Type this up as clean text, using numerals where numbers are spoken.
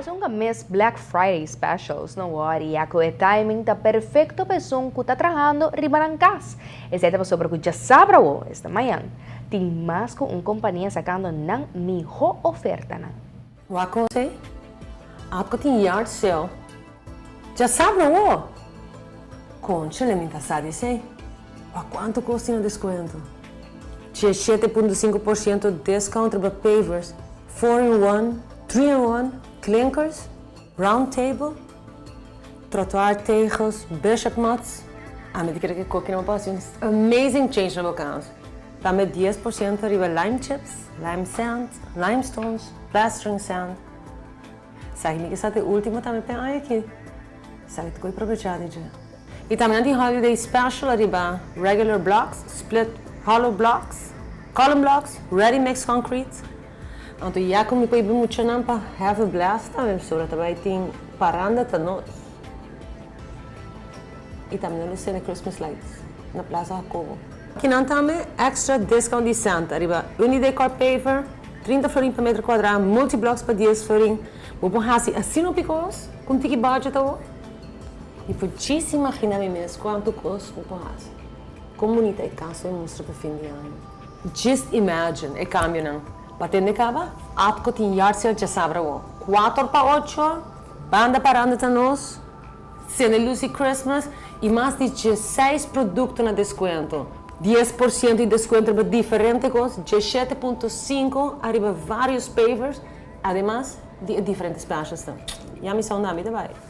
Parece un mes Black Friday specials, no worry, ya cu e timing ta perfecto pa esun cu ta trahando riba nan cas. Esey ta pasobra cu diasabra awo, esta mañan, tin mas cu un compania sacando nan miho ofertanan. Wak ose, ATCO tin yard sale. Djasabra awo! Conchele mi ta sa di esey. Wak cuanto cos tin na descuento. 17.5% discount riba pavers, four in one, three in one, klinkers, round table, trottoir tegels, bishop mats. Ami ta kere cu e cokinan bo por haci un amazing change na bo cas. Tambe 10% riba lime chips, lime sand, limestones, plastering sand. Sa mi ke sa te ultimo tambe pe aña aki. Sa ki ta koe probecha di dje. Y tambe nan tin holiday special ariba regular blocks, split hollow blocks, column blocks, ready mix concrete. Anto ya cu mi por hiba muchanan pa have a blast tambe pasobra ta bay tin paranda ta nos. Y tambe nan lo cende Christmas lights na Plaza Jacobo. Kinan tambe extra discount di Santa riba Unidecor paver, 30 florin pa metro cuadra, multiblocks pa 10 florin. Bo por haci asina hopi cos cu un tiki budget awor. Mi por djis imagina mi mes cuanto cos bo por haci. Con bunita e cas lo mustra pa fin di aña. Just imagine e cambionan. Pa tende caba, ATCO tin yard sale djasabra awor. Cuater pa ocho, banda paranda ta nos. Cende luz di Christmas y mas di 16 producto na descuento. 10% di descuento riba diferente cos, 17.5 ariba varios pavers, ademas di e diferente specials nan. Ya mi sa unda mi ta bay.